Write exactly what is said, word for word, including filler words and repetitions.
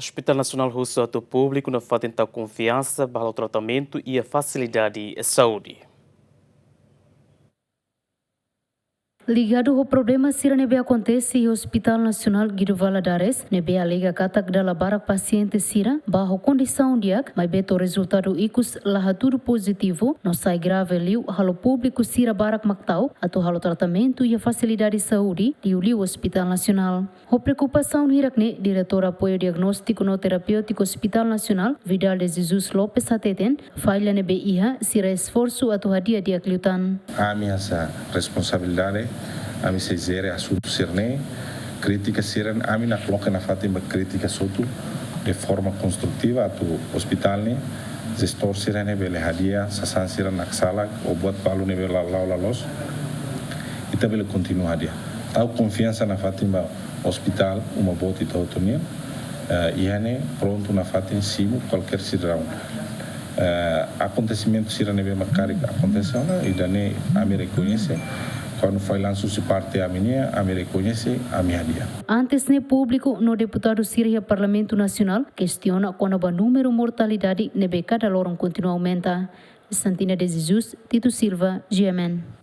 Hospital Nasionál husu atu públiku nafatin tau konfiansa ba halo tratamentu iha fasilidade saúde. Ligadu ho problema sira ne'ebé akontese iha Hospital Nasionál Guido Valadares, ne'ebé alega katak dala barak pasiente sira bá ho kondisaun di'ak, maibé to'o rezultadu ikus la hatudu pozitivu, no sai grave liu halo públiku sira barak mak ta'uk atu halo tratamentu iha fasilidade saúde, liuliu Hospital Nasionál. Ho preokupasaun hirak-ne'e, Diretór Apoiu Diagnóstiku no Terapéutiku Hospital Nasionál, Vidal de Jesus Lopes hateten, falla ne'ebé iha, sira esforsu atu hadi'a di'ak liután. Ami hasa'e responsabilidade, ami sei jere asuntu sira-ne'e, krítika sira-ne'e, ami nakloke nafatin ba krítika sira hotu de forma konstrutiva atu ospitál ne'e, jestór sira-ne'e bele hadi'a sasán sira naksalah, ou buat balu ne'ebé la, la'o la loos, ita bele kontinua hadi'a. Tau konfiansa nafatin ba ospitál, uma boot ita hotu nian, eh, iha ne'e prontu nafatin simu kualkér sidadaun. Eh, akontesimentu sira ne'ebé mak karik akontese ona, ida-ne'e ami rekoñese, kuandu fallansu husi parte ami nian, ami rekoñese, ami hadi'a. Antes ne'e públiku no deputadu sira iha Parlamentu Nasionál kestiona kona-ba númeru mortalidade ne'ebé kada loron kontinua aumenta. Santina de Jesus, Tito Silva, G M N.